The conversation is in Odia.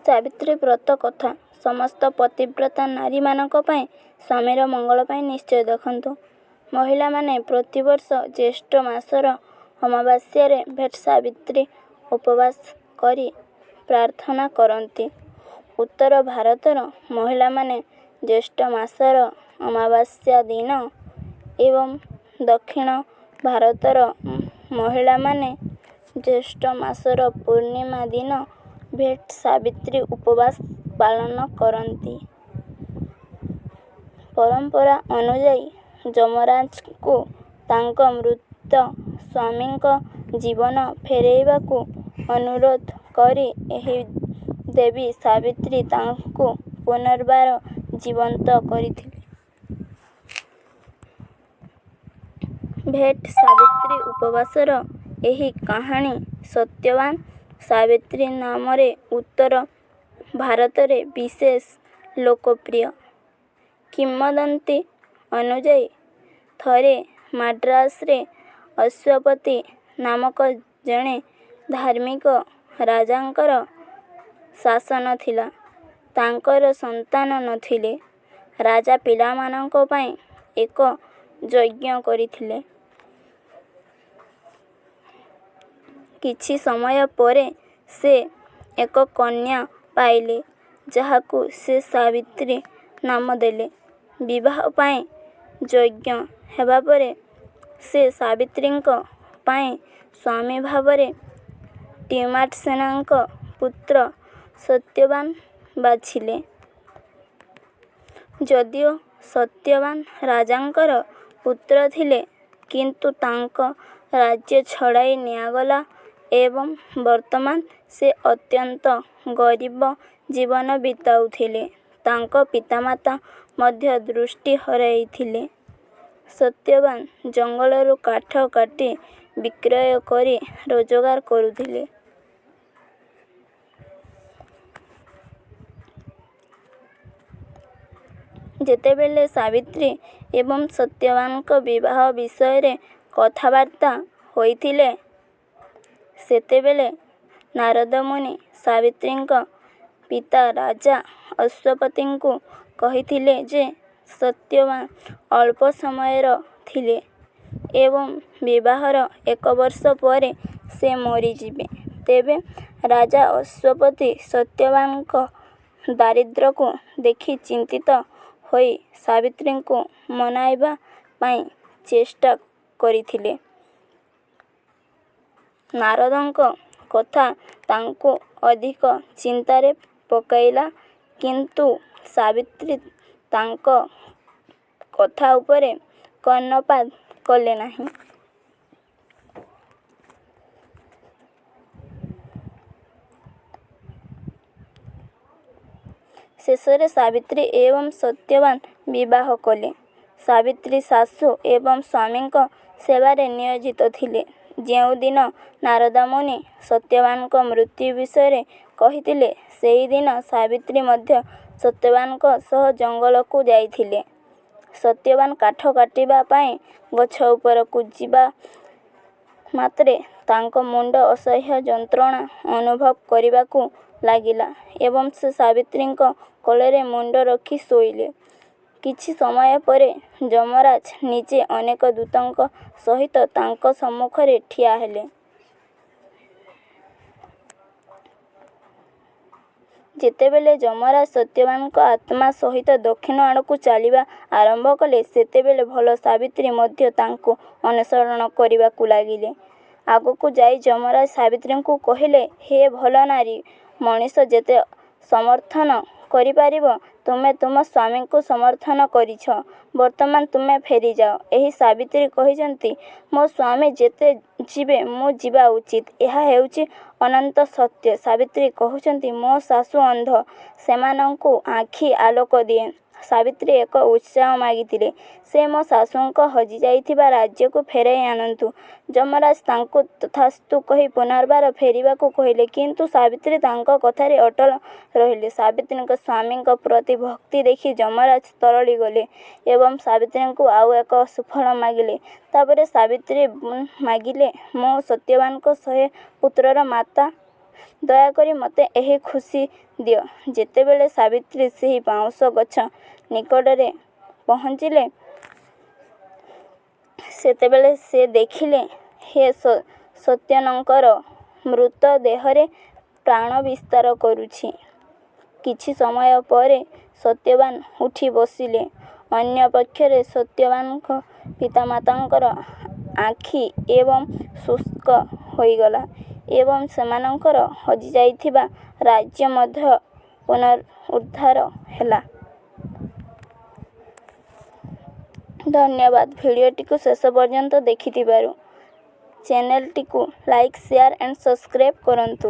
ସାବିତ୍ରୀ ବ୍ରତ କଥା ସମସ୍ତ ପତିବ୍ରତା ନାରୀମାନଙ୍କ ପାଇଁ ସ୍ୱାମୀର ମଙ୍ଗଳ ପାଇଁ ନିଶ୍ଚୟ ଦେଖନ୍ତୁ। ମହିଳାମାନେ ପ୍ରତିବର୍ଷ ଜ୍ୟେଷ୍ଠ ମାସର ଅମାବାସ୍ୟାରେ ଭେଟ ସାବିତ୍ରୀ ଉପବାସ କରି ପ୍ରାର୍ଥନା କରନ୍ତି। ଉତ୍ତର ଭାରତର ମହିଳାମାନେ ଜ୍ୟେଷ୍ଠ ମାସର ଅମାବାସ୍ୟା ଦିନ ଏବଂ ଦକ୍ଷିଣ ଭାରତର ମହିଳାମାନେ ଜ୍ୟେଷ୍ଠ ମାସର ପୂର୍ଣ୍ଣିମା ଦିନ ଭେଟ ସାବିତ୍ରୀ ଉପବାସ ପାଳନ କରନ୍ତି। ପରମ୍ପରା ଅନୁଯାୟୀ, ଯମରାଜଙ୍କୁ ତାଙ୍କ ମୃତ ସ୍ୱାମୀଙ୍କ ଜୀବନ ଫେରାଇବାକୁ ଅନୁରୋଧ କରି ଏହି ଦେବୀ ସାବିତ୍ରୀ ତାଙ୍କୁ ପୁନର୍ବାର ଜୀବନ୍ତ କରିଥିଲେ। ଭେଟ ସାବିତ୍ରୀ ଉପବାସର ଏହି କାହାଣୀ ସତ୍ୟବାନ ସାବିତ୍ରୀ ନାମରେ ଉତ୍ତର ଭାରତରେ ବିଶେଷ ଲୋକପ୍ରିୟ। କିମ୍ବଦନ୍ତୀ ଅନୁଯାୟୀ, ଥରେ ମାଡ୍ରାସରେ ଅଶ୍ୱପତି ନାମକ ଜଣେ ଧାର୍ମିକ ରାଜାଙ୍କର ଶାସନ ଥିଲା। ତାଙ୍କର ସନ୍ତାନ ନଥିଲେ। ରାଜା ପିଲାମାନଙ୍କ ପାଇଁ ଏକ ଯଜ୍ଞ କରିଥିଲେ। କିଛି ସମୟ ପରେ ସେ ଏକ କନ୍ୟା ପାଇଲେ, ଯାହାକୁ ସେ ସାବିତ୍ରୀ ନାମ ଦେଲେ। ବିବାହ ପାଇଁ ଯଜ୍ଞ ହେବା ପରେ ସେ ସାବିତ୍ରୀଙ୍କ ପାଇଁ ସ୍ୱାମୀ ଭାବରେ ଡ୍ୟୁମାଟସେନାଙ୍କ ପୁତ୍ର ସତ୍ୟବାନ ବାଛିଲେ। ଯଦିଓ ସତ୍ୟବାନ ରାଜାଙ୍କର ପୁତ୍ର ଥିଲେ, କିନ୍ତୁ ତାଙ୍କ ରାଜ୍ୟ ଛଡ଼ାଇ ନିଆଗଲା ଏବଂ ବର୍ତ୍ତମାନ ସେ ଅତ୍ୟନ୍ତ ଗରିବ ଜୀବନ ବିତାଉଥିଲେ। ତାଙ୍କ ପିତାମାତା ମଧ୍ୟ ଦୃଷ୍ଟି ହରାଇଥିଲେ। ସତ୍ୟବାନ ଜଙ୍ଗଲରୁ କାଠ କାଟି ବିକ୍ରୟ କରି ରୋଜଗାର କରୁଥିଲେ। ଯେତେବେଳେ ସାବିତ୍ରୀ ଏବଂ ସତ୍ୟବାନଙ୍କ ବିବାହ ବିଷୟରେ କଥାବାର୍ତ୍ତା ହୋଇଥିଲେ, ସେତେବେଳେ ନାରଦ ମୁନି ସାବିତ୍ରୀଙ୍କ ପିତା ରାଜା ଅଶ୍ୱପତିଙ୍କୁ କହିଥିଲେ ଯେ ସତ୍ୟବାନ ଅଳ୍ପ ସମୟର ଥିଲେ ଏବଂ ବିବାହର ଏକ ବର୍ଷ ପରେ ସେ ମରିଯିବେ। ତେବେ ରାଜା ଅଶ୍ୱପତି ସତ୍ୟବାନଙ୍କ ଦାରିଦ୍ର୍ୟକୁ ଦେଖି ଚିନ୍ତିତ ହୋଇ ସାବିତ୍ରୀଙ୍କୁ ମନାଇବା ପାଇଁ ଚେଷ୍ଟା କରିଥିଲେ। ନାରଦଙ୍କ କଥା ତାଙ୍କୁ ଅଧିକ ଚିନ୍ତାରେ ପକାଇଲା, କିନ୍ତୁ ସାବିତ୍ରୀ ତାଙ୍କ କଥା ଉପରେ କର୍ଣ୍ଣପାତ କଲେ ନାହିଁ। ଶେଷରେ ସାବିତ୍ରୀ ଏବଂ ସତ୍ୟବାନ ବିବାହ କଲେ। ସାବିତ୍ରୀ ଶାଶୁ ଏବଂ ସ୍ୱାମୀଙ୍କ ସେବାରେ ନିୟୋଜିତ ଥିଲେ। ଯେଉଁ ଦିନ ନାରଦ ମୁନି ସତ୍ୟବାନଙ୍କ ମୃତ୍ୟୁ ବିଷୟରେ କହିଥିଲେ, ସେହି ଦିନ ସାବିତ୍ରୀ ମଧ୍ୟ ସତ୍ୟବାନଙ୍କ ସହ ଜଙ୍ଗଲକୁ ଯାଇଥିଲେ। ସତ୍ୟବାନ କାଠ କାଟିବା ପାଇଁ ଗଛ ଉପରକୁ ଯିବା ମାତ୍ରେ ତାଙ୍କ ମୁଣ୍ଡ ଅସହ୍ୟ ଯନ୍ତ୍ରଣା ଅନୁଭବ କରିବାକୁ ଲାଗିଲା ଏବଂ ସେ ସାବିତ୍ରୀଙ୍କ କୋଳରେ ମୁଣ୍ଡ ରଖି ଶୋଇଲେ। କିଛି ସମୟ ପରେ ଯମରାଜ ନିଜେ ଅନେକ ଦୂତଙ୍କ ସହିତ ତାଙ୍କ ସମ୍ମୁଖରେ ଠିଆ ହେଲେ। ଯେତେବେଳେ ଯମରାଜ ସତ୍ୟବାନଙ୍କ ଆତ୍ମା ସହିତ ଦକ୍ଷିଣ ଆଡ଼କୁ ଚାଲିବା ଆରମ୍ଭ କଲେ, ସେତେବେଳେ ଭଲ ସାବିତ୍ରୀ ମଧ୍ୟ ତାଙ୍କୁ ଅନୁସରଣ କରିବାକୁ ଲାଗିଲେ। ଆଗକୁ ଯାଇ ଯମରାଜ ସାବିତ୍ରୀଙ୍କୁ କହିଲେ, ହେ ଭଲ ନାରୀ, ମଣିଷ ଯେତେ ସମର୍ଥନ କରିପାରିବ, ତୁମେ ତୁମ ସ୍ୱାମୀଙ୍କୁ ସମର୍ଥନ କରିଛ। ବର୍ତ୍ତମାନ ତୁମେ ଫେରିଯାଅ। ଏହି ସାବିତ୍ରୀ କହିଛନ୍ତି, ମୋ ସ୍ୱାମୀ ଯେତେ ଯିବେ, ମୁଁ ଯିବା ଉଚିତ। ଏହା ହେଉଛି ଅନନ୍ତ ସତ୍ୟ। ସାବିତ୍ରୀ କହୁଛନ୍ତି, ମୋ ଶାଶୁ ଅନ୍ଧ, ସେମାନଙ୍କୁ ଆଖି ଆଲୋକ ଦିଏ। ସାବିତ୍ରୀ ଏକ ଉତ୍ସାହ ମାଗିଥିଲେ, ସେ ମୋ ଶାଶୁଙ୍କ ହଜିଯାଇଥିବା ରାଜ୍ୟକୁ ଫେରାଇ ଆଣନ୍ତୁ। ଯମରାଜ ତାଙ୍କୁ ତଥାସ୍ତୁ କହି ପୁନର୍ବାର ଫେରିବାକୁ କହିଲେ, କିନ୍ତୁ ସାବିତ୍ରୀ ତାଙ୍କ କଥାରେ ଅଟଳ ରହିଲେ। ସାବିତ୍ରୀଙ୍କ ସ୍ୱାମୀଙ୍କ ପ୍ରତି ଭକ୍ତି ଦେଖି ଯମରାଜ ତରଳିଗଲେ ଏବଂ ସାବିତ୍ରୀଙ୍କୁ ଆଉ ଏକ ସୁଫଳ ମାଗିଲେ। ତା'ପରେ ସାବିତ୍ରୀ ମାଗିଲେ, ମୁଁ ସତ୍ୟବାନଙ୍କ 100 ପୁତ୍ରର ମାତା ଦୟାକରି ମୋତେ ଏହି ଖୁସି ଦିଅ। ଯେତେବେଳେ ସାବିତ୍ରୀ ସେହି ବାଉଁଶ ଗଛ ନିକଟରେ ପହଞ୍ଚିଲେ, ସେତେବେଳେ ସେ ଦେଖିଲେ ଯେ ସତ୍ୟନଙ୍କର ମୃତ ଦେହରେ ପ୍ରାଣ ବିସ୍ତାର କରୁଛି। କିଛି ସମୟ ପରେ ସତ୍ୟବାନ ଉଠି ବସିଲେ। ଅନ୍ୟପକ୍ଷରେ ସତ୍ୟବାନଙ୍କ ପିତାମାତାଙ୍କର ଆଖି ଏବଂ ଶୁଷ୍କ ହୋଇଗଲା ଏବଂ ସେମାନଙ୍କର ହଜିଯାଇଥିବା ରାଜ୍ୟ ମଧ୍ୟ ପୁନରୁଦ୍ଧାର ହେଲା। ଧନ୍ୟବାଦ ଭିଡ଼ିଓଟିକୁ ଶେଷ ପର୍ଯ୍ୟନ୍ତ ଦେଖିଥିବାରୁ। ଚ୍ୟାନେଲଟିକୁ ଲାଇକ୍, ସେୟାର ଆଣ୍ଡ ସବସ୍କ୍ରାଇବ୍ କରନ୍ତୁ।